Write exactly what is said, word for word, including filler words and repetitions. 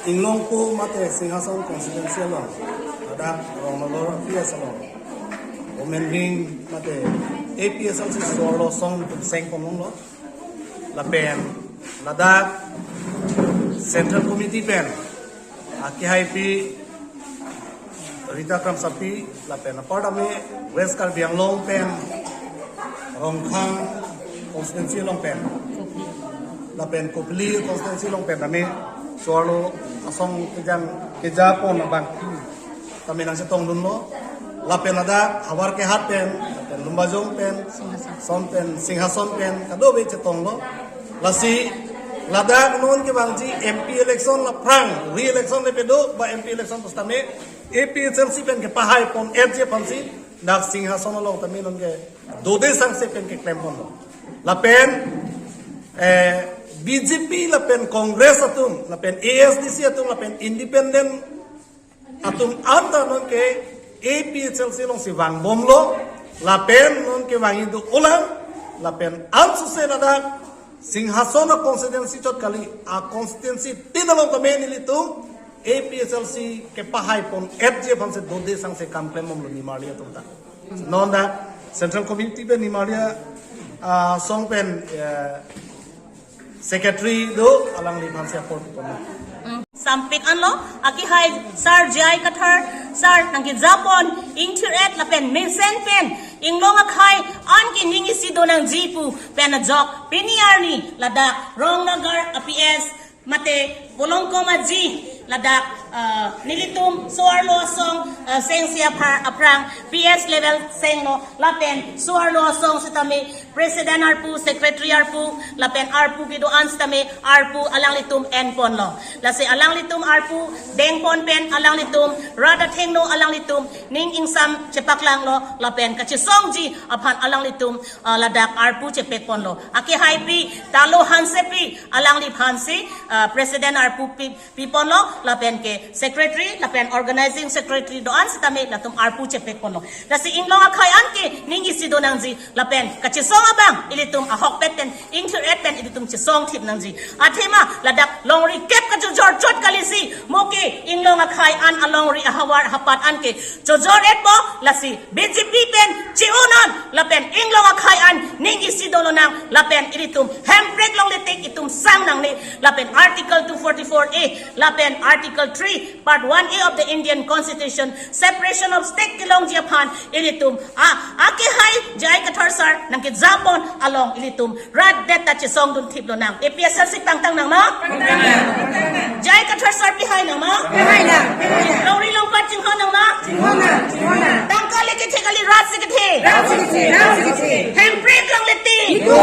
Inglongpo mate Singhason constituency along, ladak Rongnogor P S along, Women Wing mate A P H L C so-arlo asong seng ponlonglo. Lapen ladak Central Committee pen akehaipi Rita Kramsapi, lapen apar tame West Karbi Anglong pen Rongkhang constituency along pen, lapen Kopili constituency along pen tame so-arlo asong kejang kejapon abang tame nangchetongdunlo. Lapen ladak Howraghat pen, lapen Lumbajong pen, Son pen, Singhason pen kadokave chetonglo. Lasi ladak non kevangji M P election aphrang, re-election le pedo ba M P election pusitame A P H L C pen kepahai pon-etji aphansi dak Singhason along tame non ke dode sangse pen keklem ponlo. Lapen eh, B J P lapen Congress atum, lapen A S D C atum, lapen independent atum anta non ke A P H L C alongsi vangbomlo, lapen non ke vangji do-olang, lapen ansose ladak Singhason a constituency chot kali, a constituency tin along tame nelitum A P H L C kepahai pon-etji aphansi dode sangse kam klembomlo nimarli atum ta. Non dak Central Committee pen nimarli, ah, asong pen, eh, Secretary do, alangliphansi apor pon. Sampik anlo, akehai Sar J I Kathar Sar nangkejapon, ingthir-et lapen mesen pen, Inglong akhei an ke ning isi do nangji pu pen ajok, pini arni ladak Rongnagar a P S mate Volongkom Aji, ladak, ah, nelitum so-arlo asong, ah, sengsi apha-, aphrang P S level senglo, lapen so-arlo asong sitame President arpu, Secretary arpu, lapen arpu kedo-an sitame arpu alanglitum enponlo. Lasi alanglitum arpu dengpon pen alanglitum rat athengno alanglitum ning ingsam chepaklanglo, lapen kachesongji aphan alanglitum, ah, ladak arpu chepekponlo. Akehaipi Talo Hansepi alangliphansi, ah, President arpu pi, piponlo, lapen ke Secretary, lapen Organizing Secretary do-an sitame latum arpu chepekponlo. Lasi Inglong akhei an ke ning isi do nangji, lapen kachesong abang ilitum ahokpet pen, ingthir-et pen ilitum chesongthip nangji. Athema ladak longri kep kachojor chot kalisi, mo ke Inglong akhei an alongri ahavar ahapat an ke chojor-etpo, lasi B J P pen che-onon, lapen Inglong akhei an ning isi dolonang, lapen ilitum hemprek longle tik itum sang nangne, lapen Article two forty-four A, lapen Article three, Part one A of the Indian Constitution, separation of state kelongji aphan ilitum, a, akehai J I Kathar Sar nangkejapon along ilitum rat det ta chesongdun thiplonang. A P H L C pangtang nang ma? J I Kathar Sar pihai nang ma? Pihai nang, pihai nang. Longri longpat chinghon nang ma? Chinghon nang, chinghon nang. Tangka le kethe kali rat si kethe? Rat si kethe, rat si kethe. Hemprek longle tik. Itum